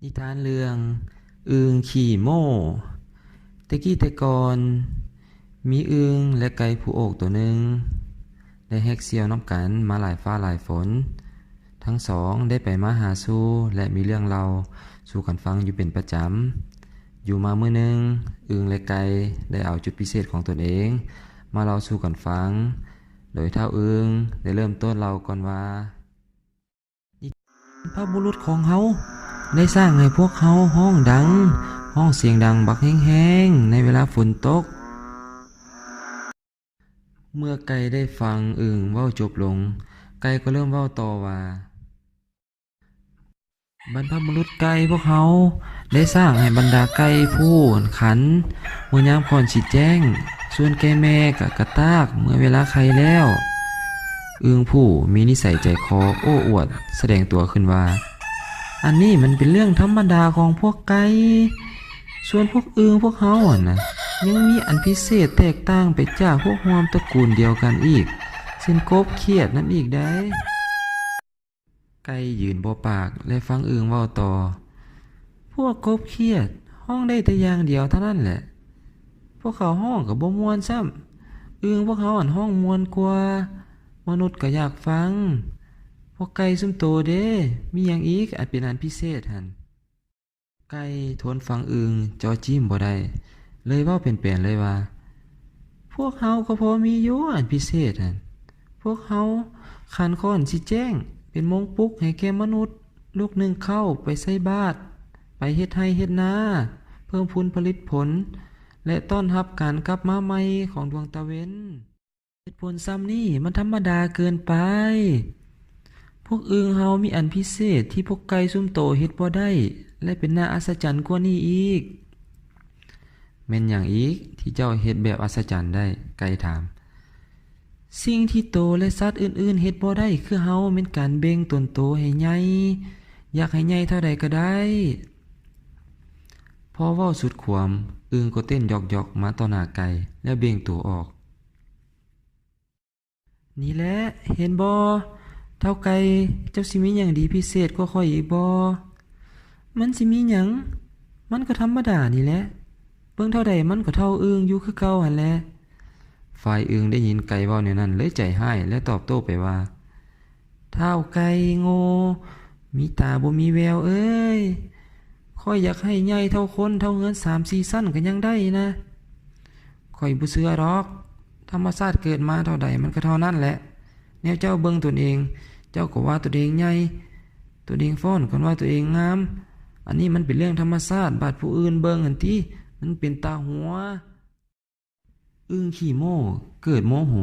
ນິທານເລື່ອງ ອຶ່ງຂີ້ໂມ້. ແຕ່ກີ້ແຕ່ກ່ອນ ມີອຶ່ງ ແລະ ໄກ່ຜູ້ໂອກໂຕໜຶ່ງ ໄດ້ແຮກສ່ຽວນຳກັນມາຫຼາຍຟ້າຫຼາຍຝົນ. ທັງສອງໄດ້ໄປມາຫາສູ່ ແລະ ມີເລື່ອງເລົ່າສູ່ກັນຟັງຢູ່ເປັນປະຈຳ. ຢູ່ມາມື້ໜຶ່ງ, ອຶ່ງ ແລະ ໄກ່ ໄດ້ເອົາຈຸດພິເສດຂອງຕົນເອງມາເລົ່າສູ່ກັນຟັງ, ໂດຍທ້າວອຶ່ງ ໄດ້ເລີ່ມຕົ້ນເລົ່າກ່ອນວ່າ, ບັນພະບຸລຸດຂອງເຮົາໄດ້ສ້າງໃຫ້ພວກເຮົາຮ້ອງດັງ, ຮ້ອງສຽງດັງບັກແຮງໆ ໃນເວລາຝົນຕົກ. ເມື່ອໄກ່ໄດ້ຟັງອຶ່ງເວົ້າຈົບລົງ, ໄກ່ກໍເລີ່ມເວົ້າຕໍ່ວ່າ, ບັນພະບຸລຸດໄກ່ພວກເຮົາໄດ້ສ້າງໃຫ້ບັນດາໄກ່ຜູ້ຂັນ ເມື່ອຍາມຂ້ອນຊິແຈ້ງ, ສ່ວນໄກ່ແມ່ກະກະຕາກເມື່ອເວລາໄຂ່ແລ້ວ. ອຶ່ງຜູ້ມີນິໄສໃຈຄໍໂອ້ອວດສະແດງຕົວຂຶ້ນວ່າ, ອັນນີ້ມັນເປັນເລື່ອງທຳມະດາຂອງພວກໄກ່, ສ່ວນພວກອຶ່ງພວກເຮົາຫັ້ນນະ ຍັງມີອັນພິເສດແຕກຕ່າງໄປຈາກພວກຮ່ວມຕະກູນດຽວກັນອີກ, ເຊັ່ນກົບຂຽດນຳອີກໃດ໋. ໄກ່ຢືນບໍ່ປາກ ແລະ ຟັງອຶ່ງເວົ້າຕໍ່, ພວກກົບຂຽດຮ້ອງໄດ້ແຕ່ຢ່າງດຽວເທົ່ານັ້ນແຫຼະ. ພວກເຂົາຮ້ອງກໍບໍ່ມ່ວນຊ້ຳ. ອຶ່ງພວກເຮົາຫັ້ນຮ້ອງມ່ວນກວ່າ, ມະນຸດກໍຢາກຟັງ. ພວກໄກ່ຊຸມໂຕເດ ມີຫຍັງອີກອັນເປັນອັນພິເສດຫັ້ນ? ໄກ່ທົນຟັງອຶ່ງເຈາະຈີ້ມບໍ່ໄດ້ ເລີຍເວົ້າແປນໆເລີຍວ່າ, ພວກເຮົາກໍພໍມີຢູ່ອັນພິເສດຫັ້ນ. ພວກເຮົາຂັນຄ້ອນຊິແຈ້ງ ເປັນໂມງປຸກໃຫ້ແກ່ມະນຸດ, ລຸກໜຶ້ງເຂົ້າໄປໃສ່ບາດ, ໄປເຮັດໄຮ່ເຮັດນາ, ເພີ່ມພູນຜະລິດຜົນ ແລະ ຕ້ອນຮັບການກັບມາໃໝ່ຂອງດວງຕາເວັນ. ເຫດຜົນສ່ຳນີ້ມັນທຳມະດາເກີນໄປ. ພວກອຶ່ງເຮົາມີອັນພິເສດທີ່ພວກໄກ່ຊຸມໂຕເຮັດບໍ່ໄດ້ ແລະ ເປັນໜ້າອັດສະຈັນກວ່ານີ້ອີກ. ແມ່ນຫຍັງອີກທີ່ເຈົ້າເຮັດແບບອັດສະຈັນໄດ້? ໄກ່ຖາມ. ສິ່ງທີ່ໂຕ ແລະ ສັດອື່ນໆເຮັດບໍ່ໄດ້ຄືເຮົາ ແມ່ນການເບັ່ງຕົນໂຕໃຫ້ໃຫຍ່, ຢາກໃຫ້ໃຫຍ່ເທົ່າໃດກໍໄດ້. ພໍເວົ້າສຸດຄວາມ, ອຶ່ງກໍເຕັ້ນຢອກໆມາຕໍ່ໜ້າໄກ່ ແລ້ວເບັ່ງໂຕອອກ. ນີ້ແຫຼະ ເຫັນບໍ່ ທ້າວໄກ່, ເຈົ້າຊິມີຫຍັງດີພິເສດກວ່າຂ້ອຍອີກບໍ່? ມັນຊິມີຫຍັງ? ມັນກໍທຳມະດານີ້ແຫຼະ. ເບິ່ງເທົ່າໃດມັນກໍເທົ່າອຶ່ງຢູ່ຄືເກົ່າຫັ້ນແຫຼະ. ຝ່າຍອຶ່ງໄດ້ຍິນໄກ່ເວົ້າແນວນັ້ນເລີຍໃຈຮ້າຍ ແລະ ຕອບໂຕ້ໄປວ່າ, ທ້າວໄກ່ໂງ່, ມີຕາບໍ່ມີແວວເອີຍ. ຂ້ອຍຢາກໃຫ້ໃຫຍ່ເທົ່າຄົນເທົ່າເຮືອນສາມສີ່ຊັ້ນກໍຍັງໄດ້ນະ. ຂ້ອຍບໍ່ເຊື່ອດອກ. ທຳມະຊາດເກີດມາເທົ່າໃດມັນກໍເທົ່ານັ້ນແຫຼະ. ແນວເຈົ້າເບິ່ງຕົນເອງ, ເຈົ້າກໍວ່າຕົນເອງໃຫຍ່, ຕົນເອງຟ້ອນກັນວ່າຕົນເອງງາມ. ອັນນີ້ມັນເປັນເລື່ອງທຳມະຊາດ, ບາດຜູ້ອື່ນເບິ່ງຫັ້ນຕິ, ມັນເປັນຕາຫົວ. ອຶ່ງຂີ້ໂມ້ເກີດໂມໂຫ,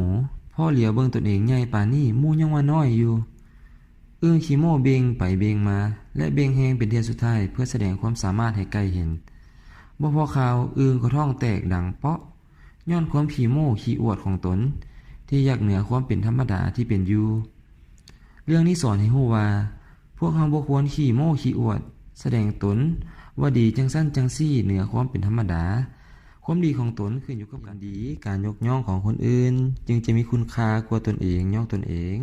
ພໍຫຼຽວເບິ່ງຕົນເອງໃຫຍ່ປານນີ້, ໝູ່ຍັງວ່ານ້ອຍຢູ່. ອຶ່ງຂີ້ໂມ້ເບັ່ງໄປເບັ່ງມາ ແລະ ເບັ່ງແຮງເປັນເທື່ອສຸດທ້າຍ ເພື່ອສະແດງຄວາມສາມາດໃຫ້ໄກ່ເຫັນ. ບໍ່ພໍຂ່າວ, ອຶ່ງກໍທ້ອງແຕກດັງເປາະ, ຍ້ອນຄວາມຂີ້ໂມ້ຂີ້ອວດຂອງຕົນ ທີ່ຢາກເໜືອຄວາມເປັນທຳມະດາທີ່ເປັນຢູ່. ເລື່ອງນີ້ສອນໃຫ້ຮູ້ວ່າ, ພວກເຮົາບໍ່ຄວນຂີ້ໂມ້ຂີ້ອວດ, ສະແດງຕົນວ່າດີຈັ່ງຊັ້ນຈັ່ງຊີ້ເໜືອຄວາມເປັນທຳມະດາ. ຄວາມດີຂອງຕົນຂຶ້ນຢູ່ກັບການດີ, ການຍົກຍ້ອງຂອງຄົນອື່ນ ຈຶ່ງຈະມີຄຸນຄ່າກວ່າຕົນເອງຍ້ອງຕົນເອງ.